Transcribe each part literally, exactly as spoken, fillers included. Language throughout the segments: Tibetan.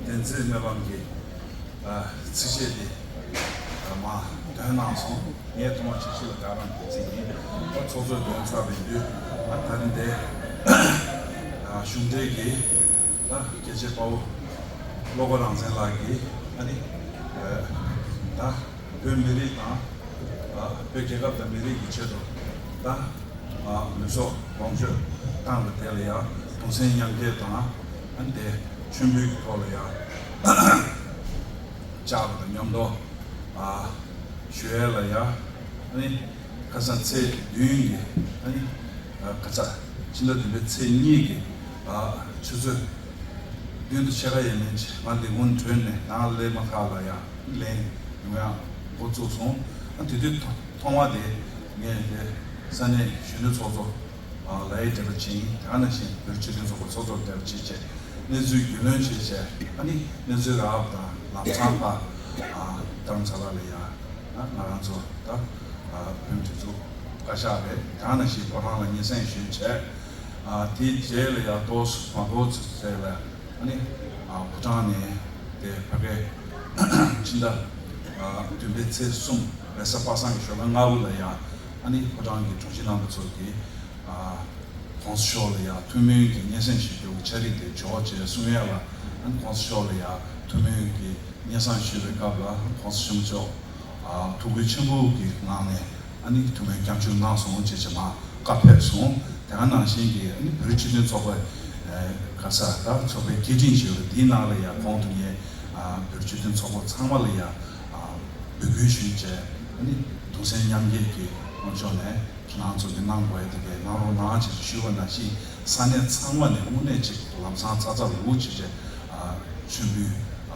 བདེན་ཚིག་སྨོན་ལམ་གྱི་ཚིགས་བཅད་དེ་མར་འདོན་གནང་སོང་། ངས་ཐོག་མར་ཅིག་ཕྱི་ལ་བཀའ་དྲིན་དེ་ཚིག་ཡིན། ད་ཚོགས་གཙོས་འདོན་ཚར་བའི་དུས་ད་རིང་དེ་གཞུང་འབྲེལ་གྱི་ད་རྒྱལ་གཅེས་དཔའ་བོ་བློ་དགའ་རང་བཙན་ལགས་ཀྱིས་ཨ་ནི་ད་བོད་མི་རིགས་དང་བོད་རྒྱལ་ཁབ་དང་མི་རིགས་ཀྱི་ཆེད་དུ་ད། ལུས་སྲོག་ལོངས་སྤྱོད་བཏང་བ་དེ་ལ་ཡང་གདུང་སེམས་མཉམ་སྐྱེད་དང་ཨ་ནི་དེ་མཆོད་འབུལ་གྱི་ཐོག་ལ་ཡང་བཅར་བ་དང་མཉམ་དུ་ཞུ་ཡས་ལ་ཡང་ཨ་ནི་ཁ་སང་ཚེས་བདུན་གྱི་ཨ་ནི་ཁ་ས་ཕྱི་ཟླ་བདུན་པའི་ཚེས་གཉིས་ཀྱི་ཆུ་ཚོད་བདུན་དང་ཕྱེད་ཀ་ཡས་མས་ཅིག་ང་འདི་སྔོན་བྲོས་ནས་ནང་སླེབས་མ་ཐག་ལ་ཡང་ལན་ཡོང་ཡག་འགོ་བཙུགས་སོང་། ཨ་དེ་དུས་ཐོག་མ་དེ་ངས་དེ་ས་གནས་གཞོན་ནུ་ཚོགས་གཙོ་ལའི་འབྲེལ་བ་བྱིན། དེ་ག་ནང་བཞིན་བོད་སྤྱི་མཐུན་ཚོགས་པ་ཚོགས་གཙོར་འབྲེལ་བ་བྱེད་བྱས་གནས་ཚུལ་རྒྱུས་ལོན་བྱེད་བྱས་ཨ་ནི་གནས་ཚུལ་རག་པ་དང་ལམ་སང་ཕར་རྡ་རམ་ས་ལ་ལ་ཡ་ང་རང་ཚོ་ད་བོད་མི་སྒྲིག་འཛུགས་བཀའ་ཤག་རེད། དེ་ག་ནང་བཞིན་ཕོ་བྲང་ལ་སྙན་སེང་ཞུས་བྱས་དེའི་རྗེས་ལ་ཡ་ཏོག་ཙམ་མ་འགོར་ཚེ་ལ། ཨ་ནི་ཕོ་བྲང་ནས་དེ་ཕ་གའི་ཕྱི་ཟླ་བདུན་པའི་ཚེས་གསུམ་རེས་གཟའ་པ་སངས་ཀྱི་ཞོགས་པ་ལྔ་པོ་ ལ་ཡང་ཨ་ནི་ཕོ་བྲང་གི་དྲུང་ཆེ་རྣམ་པ་ཚོ་གིས་༸གོང་ས་མཆོག་ལ་ཡང་ཐུགས་སྨོན་གྱི་སྙན་སེང་ཞུ་རྒྱུ་གི་ཕྱག་རིས་དེ་འབྱོར་བྱས་གསུང་ཡ་ལ་ཨ་ནི་༸གོང་ས་མཆོག་ལ་ཡང་ཐུགས་སྨོན་གྱི་སྙན་སེང་ཞུ་བའི་སྐབས་ལ་༸གོང་ས་ཆེན་པོ་མཆོག་ཐུགས་ཁུར་ཆེན་པོ་གི་ངང་ནས། ཨ་ནི་ཐུགས་སྨོན་སྐྱབས་འཇུག་གནང་སོང་ཅེས་བྱས་མར་བཀའ་ཕེབས་སོང་། དེ་ག་ནང་བཞིན་གྱི་ཨ་ནི་བོད་རིགས་སྤྱི་མཐུན་ཚོགས་པ་ག་ས་ད་ཚོགས་པའི་སྐད་འཕྲིན་ཞུ་བ་དེའི་ནང་ལ་ཡང་གོང་དུ་ངས་བོད་རིགས་སྤྱི་མཐུན་ཚོགས་པ་ཚང་མ་ལ་ཡང་འབོད་སྐུལ་ཞུས་བྱས་ཨ་ནི་གདུང་སེམས་མཉམ་སྐྱེད་ཀྱི་ངོས་ཕྱོགས་ནས་ཁྱེད་རང་ཚོ་གི་གནང་དགོས་ཡ་དེ་གས་གནང་རོགས་གནང་ཅེས་ཞུས་པ་ནང་བཞིན་ས་གནས་ཚང་མ་ནས་དངོས་གནས་ཅིག་ལམ་སང་ཚ་ཚ་འུར་འུར་བྱས་བྱས་མཆོད་འབུལ་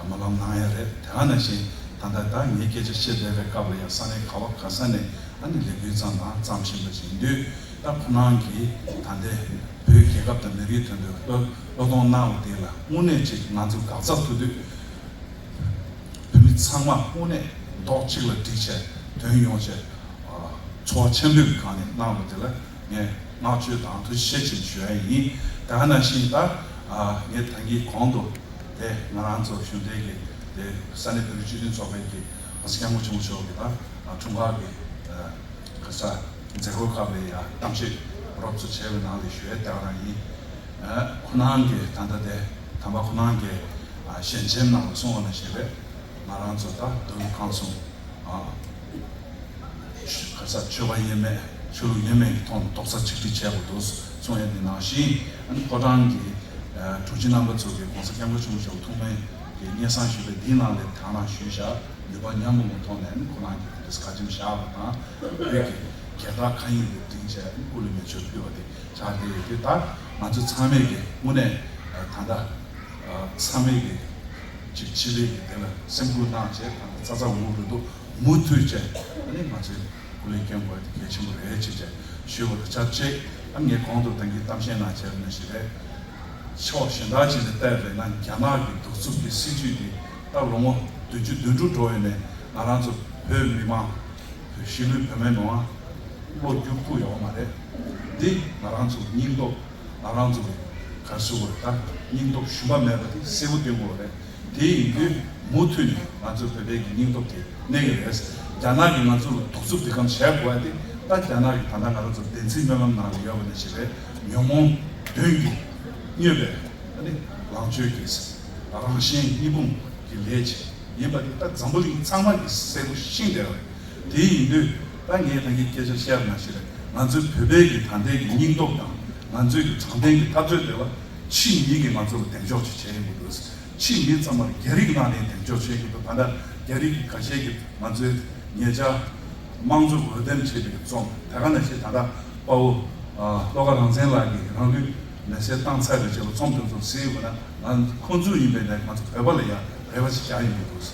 སྨོན་ལམ་གནང་ཡ་རེད། དེ་ག་ནང་བཞིན་ད་ལྟ་ད་ངའི་སྐད་ཆ་བཤད་བསྡད་པའི་སྐབས་ལ་ཡང་ས་གནས་ག་བ་ག་ས་ནས་ཨ་ནི་ལས་འགུལ་བརྩམས་དང་བརྩམས་བཞིན་པ་ཞིག་ཡིན་དུས་ད་ཁོ་རང་གིས་ད་ལྟའི་བོད་རྒྱལ་ཁབ་དང་མི་རིགས་དོན་དུ་བློ་བློས་གཏོང་གནང་བ་དེ་ལ་དངོས་གནས་ཅིག་ང་ཚོ་དགག་རྩ་ཐུག་དུས་བོད་མི་ཚང་མ་དངོས་གནས་མདོག་གཅིག་ལ་བསྒྲིགས་བྱས་དོན་ཡོང་བྱས་ཚོར་བ་ཆེན་པོའི་སྒང་ནས་གནང་བ་དེ་ལ་ངས་བསྔགས་བརྗོད་དང་ཐུགས་རྗེ་ཆེ་ཞུ་ཡ་ཡིན། ད་ག་ནང་བཞིན་ད་ངས་ད་གིན་གོང་དུ། དེ་ང་རང་ཚོ་གཞུང་འབྲེལ་གྱི་དེ་ས་གནས་བོད་རིགས་སྤྱི་མཐུན་ཚོགས་པའི་གི་༸གོང་ས་༸སྐྱབས་མགོན་ཆེན་པོ་མཆོག་གི་ད་འཁྲུངས་སྐར་གྱི་ག་ས་མཛད་སྒོའི་སྐབས་ལ་ཡང་གཏམ་བཤད་རོབ་ཙམ་བྱས་པའི་ནང་ལ་ཞུ་ཡས་དེ་ག་རང་ཡིན། ཁོ་རང་གིས་ད་ལྟ་དེ་དམ་པ་ཁོ་རང་གིས་ཞལ་ཆེམས་ནང་ལ་གསུངས་པ་ནང་བཞིན་རེད། ང་རང་ཚོ་ད་མདོ་དབུས་ཁམས་གསུམ། ག་ས་ཆོལ་ཁ་དབྱེ་མེད་ཆོས་ལུགས་དབྱེ་མེད་ཀྱི་ཐོག་ནས་རྡོག་རྩ་གཅིག་སྒྲིལ་བྱས་པ་འདུག་གསུང་ཡ་དེ་ནང་བཞིན་ཨ་ནི་ཕོ་བྲང་གི་དྲུང་ཆེ་རྣམ་པ་ཚོ་གིས་༸གོང་ས་༸སྐྱབས་མགོན་ཆེན་པོ་མཆོག་ཐུགས་སྨོན་གྱི་སྙན་སེང་ཞུས་པའི་འདིའི་ནང་ལས་དེ་ག་རང་ཞུས་བཞག་ནུས་པ་མཉམ་སྤུངས་ཀྱི་ཐོག་ནས་ཨ་ནི་ཁོ་རང་གིས་དེ་འདྲ་བཀའ་ཆེམས་བཞག་པ་དང་བོད་ཀྱི་རྒྱལ་དར་མཁའ་དབྱིངས་ལ་བསྒྲེངས་བྱས་ཨ་ནི་སྐུ་ལུས་མེ་མཆོད་ཕུལ་བ་དེ་བཞག་བསྡད་ཡོད་དུས་ད་ང་ཚོ་ཚང་མས་ཀྱི་དངོས་གནས་ད་ལྟ། ཚང་མས་ཀྱི་ཅིག་ཕྱི་པའི་གི་དེ་ལ་སེམས་ཁུར་གནང་བྱས་ད་ལྟ་ཙ་ཙ་འུར་འུར་རེད་འདུག་མུ་མཐུད་བྱས་ཨ་ནི་ང་ཚོའི་སྐུ་ལས་སྐྱོན་དགོས་དེ་གལ་ཆེན་པོ་རེད་ཅེས་བྱས་ཞུས་པ་དང་ཆབས་ཅིག་ཨ་ངས་གོང་དུ་ད་གིན་གཏམ་བཤད་ནང་བྱས་པ་ནང་བཞིན་རེད། ཕྱོགས་གཞན་དག་ཅིག་ནས་བལྟས་པས་ན་རྒྱ་ནག་གི་གདུག་རྩུབ་ཀྱི་སྲིད་བྱུས་འདི་ད་ལོ་ངོ་བདུན་ཅུ་དོན་དྲུག་འགྲོ་ཡོད་ནས་ང་རང་ཚོ་བོད་མི་མང་གཞིས་ལུས་བོད་མི་མང་བློ་རྒྱུག་ཐུབ་ཡོད་མ་རེད། འདི་ང་རང་ཚོ་སྙིང་སྟོབས། ང་རང་ཚོ་གི་ག་རེ་ཟེར་དགོས་རེད་ད་སྙིང་སྟོབས་ཞུམ་པ་མེད་པ་དེ་གསལ་པོ་སྟོན་དགོས་རེད། དེ་ཡིན་དུས་མུ་མཐུད་ནས་ང་ཚོ་བོད་པའི་གི་སྙིང་སྟོབས་དེ་གནས་ཀྱི་རེད། རྒྱ་ནག་གིས་ང་ཚོ་ལ་གདུག་རྩུབ་དེ་གམ་བྱས་དགོས་ཡ་དེ་ད་རྒྱ་ནག་གིས་ད་ལྟ་ང་རང་ཚོ་བདེན་ཚིག་སྨོན་ལམ་ནང་ལ་ཡོད་པ་ནང་བཞིན་རེད། ཉོན་མོངས་གདོན་གྱིས་མྱོས་པའི་ཨ་ནི་ལང་སྤྱོད་ཀྱི་རང་གཞན་གཉིས་འབུམ་གྱི་ལས་བྱེད་ཡིན་པ་དེ་ད་འཛམ་བུ་གླིང་ཚང་མ་གིས་གསལ་པོ་ཤེས་བསྡད་པ་རེད། དེ་ཡིན་དུས་ད་ངས་ད་གིན་སྐད་ཆ་བཤད་པ་ནང་བཞིན་རེད། ང་ཚོའི་བོད་པའི་གི་ད་ལྟའི་གི་སྙིང་སྟོབས་དང་ང་ཚོའི་གི་དྲང་བདེན་གི་འཐབ་རྩོད་དེ་ལ་ཕྱི་མི་གིས་ང་ཚོ་ལ་གདེང་འཇོག་ཅིག་བྱས་ཡོང་གི་འདུག་ཕྱི་མི་ཚང་མར་རྒྱ་རིགས་ནང་ནས་གདེང་འཇོག་བྱས་ཡོང་གི་འདུག་ད་ལྟ་རྒྱ་རིགས་གི་ཁ་ཤས་ཀྱིས་ང་ཚོའི་ཉེ་ཆར་དམངས་གཙོ་འོས་འདེམས་བྱས་པའི་རྩོམ་དེ་ག་ནང་བཞིན་ད་ལྟ་དཔའ་བོ་བློ་དགའ་རང་བཙན་ལགས་ཀྱིས་རང་ལུས་མེར་སྲེག་བཏང་ཚར་བའི་རྗེས་ལ་རྩོམ་དེ་ཚོ་གཟིགས་ཡོང་ན་ང་ཁོང་ཚོ་ཡིན་པའི་ནས་ང་ཚོ་བོད་པ་ལ་ཡང་རེ་བ་ཞིག་རྒྱག་ཡོང་གི་འདུག་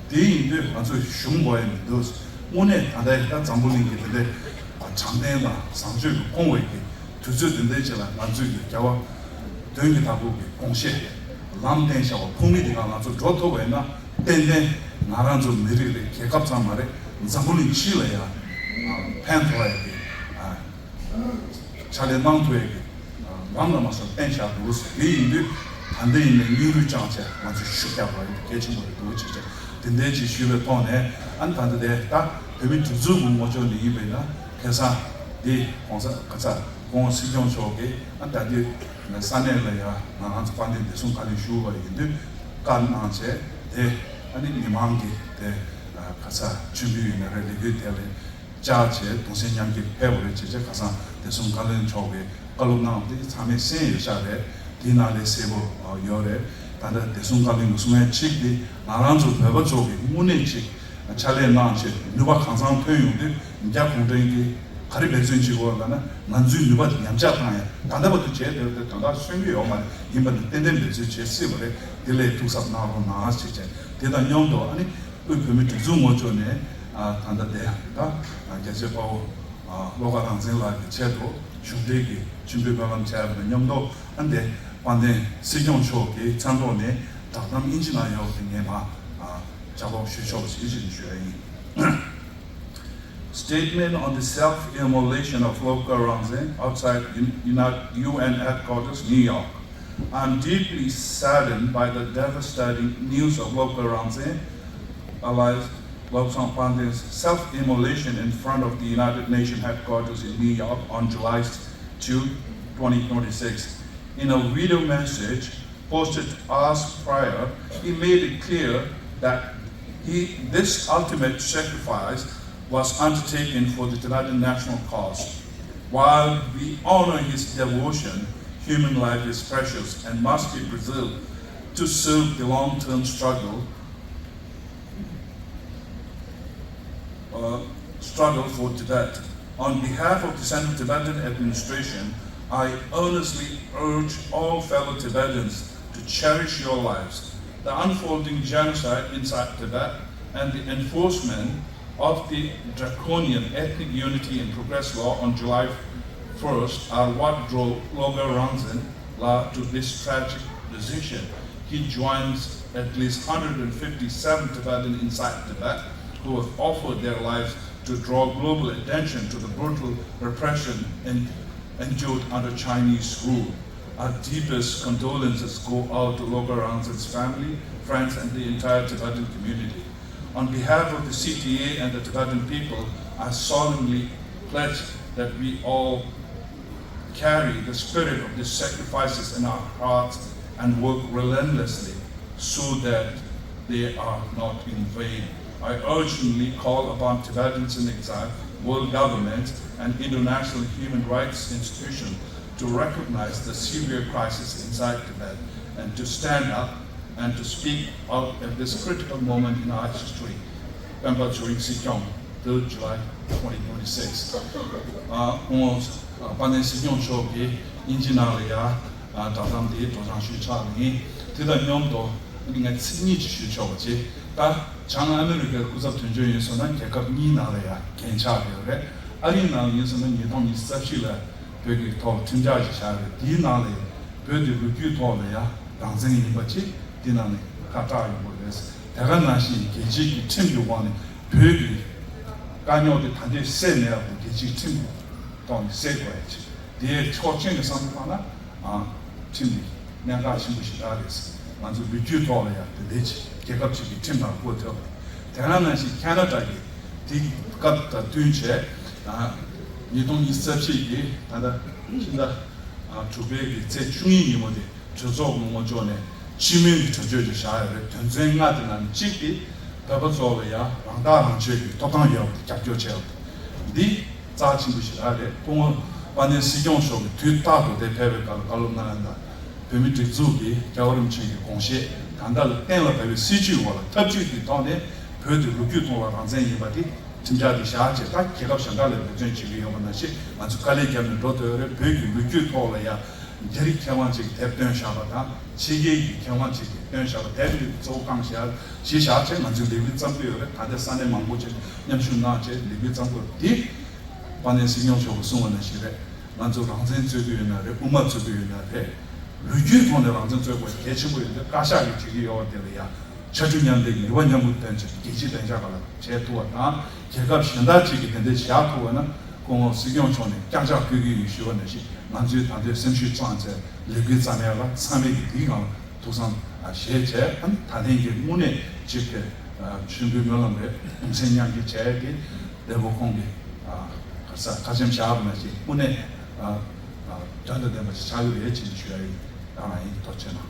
དེ་ཡིན་དུས་ང་ཚོས་ཞུམ་དགོས་ཡ་མི་འདུག་དངོས་གནས་ད་ལྟའི་ད་འཛམ་བུ་གླིང་གི་དེ་འདྲའི་དྲང་བདེན་དང་བཟང་སྤྱོད་ཀྱི་སྐོང་བའི་གི་དུས་ཚོད་དེ་འདྲའི་ཅིག་ལ་ང་ཚོས་ཀྱི་རྒྱལ་བ་དོན་གྱི་བདག་པོ་གི་དགོངས་བཞེད་ལམ་བསྟན་བྱ་བ་ཕུགས་ནི་དེ་ག་ང་ཚོ་འགྲོ་ཐུབ་པ་ཡིན་ན་ཏན་ཏན་ང་རང་ཚོ་མི་རིགས་རེད། རྒྱལ་ཁབ་ཙམ་མ་རེད། འཛམ་བུ་གླིང་སྤྱི་ལ་ཡང་ཕན་ཐོགས་ཡ་གི་ཕྱག་ལས་གནང་ཐུབ་ཡ་གི་ལམ་ལ་མ་སོང་བསྟན་བཞག་འདུག་དེ་ཡིན་དུས་ ད་ལྟ་ཡིན་ནའི་སྙིང་རུས་བཅངས་བྱས་ང་ཚོས་ཤུགས་རྒྱག་པ་ཡིན་གལ་ཆེན་པོ་རེད་འདུག་ཅེས་བྱས་དེ་འདྲའི་ཅིག་ཞུས་པའི་ཐོག་ནས། ཨ་ནི་ད་ལྟ་དེ་ད་བོད་མི་སྒྲིག་འཛུགས་ཀྱི་ངོས་ཕྱོགས་ནས་ཡིན་པས་ན་ཁ་སང་འདི་༸གོང་ས་ག་ས་༸སྐུ་ངོ་སྲིད་སྐྱོང་མཆོག་གིས་ཨ་ད་ལྟའི་ས་གནས་ལ་ཡང་ང་རང་ཚོ་དཔལ་ལྡན་བདེ་སྲུང་བཀའ་བློན་ཞུ་བ་ཡིན་དུས་བཀའ་གནང་བྱས་དེ་ཨ་ནི་མི་མང་གིས་དེ་ག་ས་མཆོད་འབུལ་ཡིན་ན་རེད། ལས་འགུལ་དེ་ལ་བཅར་བྱས་གདུང་སེམས་མཉམ་སྐྱེད་ཕེབས་པ་རེད། བྱས་རྗེས་ཁ་སང་བདེ་སྲུང་བཀའ་བློན་མཆོག་གིས་བཀའ་སློབ་གནང་བ་དེ་ཚང་མས་གསན་ཡོད་ཤག་རེད། དེའི་ནང་ལས་གསལ་པོ་ཡོད་རེད། ད་ལྟ་བདེ་སྲུང་བཀའ་བློན་གྱིས་གསུང་ཡ་གཅིག་དེ་ང་རང་ཚོ་བོད་པ་ཚོ་གིས་དངོས་གནས་གཅིག་ཕྱག་ལས་གནང་བྱས་ནུས་པ་གང་འཚམ་ཐོན་ཡོང་དུས་རྒྱ་གུང་ཁྲན་གྱིས་ག་རེ་འབད་བརྩོན་བྱེད་དགོས་ལབ་ན་ང་ཚོའི་ནུས་པ་ཉམས་ཆག་བཏང་ཡ་ད་ལྟ་བར་དུ་བྱས་བསྡད་པ་དེ་དོན་དག་སོན་གྱི་ཡོད་མ་རེད། ཡིན་པ་ནི་ཏན་ཏན་འབད་བརྩོན་བྱེད་སྲིད་པ་རེད། དེ་ལས་ཐུགས་གཟབ་གནང་རོགས་གནང་ཞེས་བྱས་དེ་དང་མཉམ་དུ་ཨ་ནི། དབུས་བོད་མིའི་སྒྲིག་འཛུགས་ངོས་ཕྱོགས་ནས་ད་ལྟ་དེ་ད་རྒྱལ་གཅེས་དཔའ་བོ་བློ་དགའ་རང་བཙན་ལགས་ཀྱི་ཆེད་དུ་གཞུང་འབྲེལ་གྱི་མཆོད་འབུལ་སྨོན་ལམ་བྱས་པ་དང་མཉམ་དུ་ཨ་འདི་དཔལ་ལྡན་སྲིད་སྐྱོང་མཆོག་གི་མཚན་ཐོག་ནས་བསྒྲགས་གཏམ་ཨིན་ཇི་ནང་ཡོད་པ་དེ་ངས་མར་ཕྱག་ལོག་ཞུ་ཆོག་པ་ཞིག་ཞུ་ཞུ་ཡ་ཡིན། Statement on the self-immolation of Lobkar Rangzen outside Un-, Uni-, U N headquarters, New York. I'm deeply saddened by the devastating news of Lobkar Rangzen, alias Lobsang Panden's self-immolation in front of the United Nations headquarters in New York on July two, twenty twenty-six. In a video message, posted hours prior, he made it clear that he, this ultimate sacrifice was undertaken for the Tibetan national cause. While we honor his devotion, human life is precious and must be preserved to serve the long-term struggle uh, struggle for Tibet. On behalf of the Central Tibetan Administration, I earnestly urge all fellow Tibetans to cherish your lives. The unfolding genocide inside Tibet and the enforcement of the draconian Ethnic Unity and Progress Law on July first are what drove Lobkar Rangzen Lal to this tragic decision. He joins at least hundred and fifty-seven Tibetans inside Tibet who have offered their lives to draw global attention to the brutal repression en-, endured under Chinese rule. Our deepest condolences go out to Lobkar Rangzen's family, friends, and the entire Tibetan community. On behalf of the C T A and the Tibetan people, I solemnly pledge that we all carry the spirit of these sacrifices in our hearts and work relentlessly so that they are not in vain. I urgently call upon Tibetans in exile, world governments, and international human rights institutions to recognize the severe crisis inside Tibet and to stand up and to speak out at this critical moment in our history. Pemba Tshering Sikyong, third July twenty twenty-six. ཨ་ཁོང་དཔལ་ལྡན་སྲིད་སྐྱོང་མཆོག་གིས་དབྱིན་ཇི་ནང་ལ་ཡ་བསྒྲགས་གཏམ་དེ་སྒྲོག་སྦྱང་ཞུས་ཆགས་ཡིན། དེ་དང་མཉམ་དུ་ངས་ཚིག་གཉིས་ཅིག་ཞུ་ཆོག་པ་བྱེད། ད་བྱང་ཨ་མི་རི་ཀའི་སྐུ་ཚབ་དོན་གཅོད་ཡིན་སོང་ན་རྒྱལ་ཁབ་གཉིས་ནང་ལ་ཡ་འགན་ཆགས་ཡོད་རེད། ཨ་རིའི་ནང་ལ་ཡིན་སོང་ན་ཉིས་སྟོང་ཉི་ཤུ་རྩ་བཞི་ལ་བོད་ཀྱི་ཐོག་ཁྲིམས་འཆར་ཞིག་བཞག་རེད། དེའི་ནང་ལ་བོད་དེ་ལོ་རྒྱུས་ཐོག་ལ་ཡང་རང་བཙན་ཡིན་པ་ཅིག་དེ་ནང་ནས་ཁ་གྲག་ཡོང་གི་རེད། དེ་ག་ནང་བཞིན་རྒྱལ་སྤྱིའི་གི་ཁྲིམས་ཀྱི་དབང་ནས་བོད་ཀྱི་དཀའ་རྙོག་དེ་ད་ལྟའི་སེལ་མེད་པ་རྒྱལ་སྤྱིའི་ཁྲིམས་ཀྱི་ཐོག་ནས་སེལ་དགོས་ཡ་ཅིག་དེའི་ཆོག་མཆན་གྱི་བསམ་བློ་བཏང་ན་ཨང་ཁྲིམས་ཀྱི་གནད་འགག་ཆེན་པོ་ཞིག་རག་རེད། ང་ཚོ་ལོ་རྒྱུས་ཐོག་ལ་ཡང་དེ་འདྲའི་ཅིག་རྒྱལ་ཁབ་ཅིག་གི་ཁྲིམས་ནང་བཀོད་ཐུབ་པ་དེ་ག་ནང་བཞིན་ཁ་ན་ཌ་གི་དེ་གི་སྐབས་དང་བསྟུན་བྱས་ཨ་ཉིས་སྟོང་ཉི་ཤུ་རྩ་བཞི་གི་ད་ལྟ་ཕྱི་ཟླ་ཨ་དྲུག་པའི་གི་ཚེས་བཅུ་གཉིས་ཉིན་མོ་དེ་གྲོས་ཚོགས་ཀྱི་ངོས་ཕྱོགས་ནས་སྤྱི་མོས་ཀྱི་གྲོས་ཆོད་ཅིག་བཞག་ཡོད་རེད། དོན་ཚན་ལྔ་དེ་ནང་ནས་གཅིག་དེ་བོད་པ་ཚོ་ལ་ཡང་རང་ཐག་རང་གཅོད་ཀྱི་ཐོབ་ཐང་ཡོད་པ་དེ་རྒྱབ་སྐྱོར་བྱས་པ་དེ་འདི་རྩ་ཆེན་པོ་ཞིག་རེད། སྐུ་ངོ་དཔལ་ལྡན་སྲིད་སྐྱོང་མཆོག་གིས་དུས་རྟག་ཏུ་དེ་ཕེབས་པའི་སྐབས་ལ་བཀའ་སློབ་གནང་ཡ་དང་བོད་མིའི་སྒྲིག་འཛུགས་ཀྱི་རྒྱལ་བ་རིན་པོ་ཆེ་གི་དགོངས་བཞེད་ད་ལྟ་ལ་གཏན་ལ་ཕབ་པའི་སྲིད་བྱུས་འོག་ལ་ཐབས་ཇུས་ཀྱི་ཐོག་ནས་བོད་དེ་ལོ་རྒྱུས་ཐོག་ལ་རང་བཙན་ཡིན་པ་དེ་ཁྲིམས་འཆར་དེ་བཞག་བྱས་ད་རྒྱལ་ཁབ་གཞན་དག་ལ་འབད་བརྩོན་བྱེད་ཀྱི་ཡོད་པ་ནང་བཞིན་ང་ཚོས་དཀའ་ལས་བརྒྱབ་ནས་འགྲོ་འདོད་རེད། བོད་ཀྱི་ལོ་རྒྱུས་ཐོག་ལ་ཡང་རྒྱ་རིགས་མཁས་དབང་ཅིག་དེབ་བཏོན་བཞག་པ་དང་ཕྱི་རྒྱལ་གྱི་མཁས་དབང་ཅིག་གིས་བཏོན་བཞག་པ་དེབ་འདི་གཙོ་བོ་གང་བཞག་གཞི་བཞག་བྱས་ང་ཚོས་ལས་འགུལ་བརྩམས་ཀྱི་ཡོད་རེད། ད་ལྟ་ས་གནས་མང་པོ་ཅིག་མཉམ་ཞུགས་གནང་བྱས་ལས་འགུལ་བརྩམས་ཀྱི་ཡོད་རེད། འདི་དཔལ་ལྡན་སྲིད་སྐྱོང་མཆོག་གིས་གསུངས་པ་ནང་བཞིན་རེད། ང་ཚོ་རང་བཙན་རྩོད་ཀྱི་ཡོད་ན་རེད། དབུ་མ་རྩོད་ཀྱི་ཡོད་ན་རེད། ལོ་རྒྱུས་ཐོག་ནས་རང་བཙན་རྩོད་དགོས་གལ་ཆེན་པོ་ཡོད་དུས་བཀའ་ཤག་གིས་བྱེད་ཀྱི་ཡོད་པ་དེ་ལ་ཡང་། ཕྱར་གྲུ་མཉམ་འདེགས་ནུས་པ་མཉམ་སྤུངས་བཏོན་བྱས་རྒྱལ་སྤྱིའི་བདེ་འཇགས་སྒང་ལ་བྱེད་ཐུབ་པ་དང་རྒྱལ་ཁབ་གཞན་དག་ཅིག་གིས་དེ་འདྲ་བཞག་ཐུབ་པ་ན་སྐུ་ངོ་སྲིད་སྐྱོང་མཆོག་ནས་བསྐྱར་བཅར་ཕུལ་གྱི་ཡིན་ཞུས་པ་ནང་བཞིན་ང་ཚོས་ད་ལྟའི་སེམས་ཤུགས་བཅངས་བྱས་ལས་འགུལ་བརྩམས་ཡ་ལ་ཚང་མས་ཀྱི་དེའི་སྒང་ལ་ ཐུགས་བསམ་བཞེས་བྱས། ད་ཐེངས་ཀྱི་དངོས་གནས་ཅིག་གི་མཆོད་འབུལ་སྨོན་ལམ་རེད། གདུང་སེམས་མཉམ་སྐྱེད་བྱས་ཏེ་བདེ་པོ་ཁོང་གི་ག་ས་བཀའ་ཆེམས་བཞག་པ་ནང་བཞིན་དངོས་གནས་དོན་དང་ལྡན་པ་ཅིག་ཆགས་ཀྱི་རེད་ཅེས་ཞུ་ཡ་ཡིན། ཡང་ཡིན། ཐུགས་རྗེ་གནང་།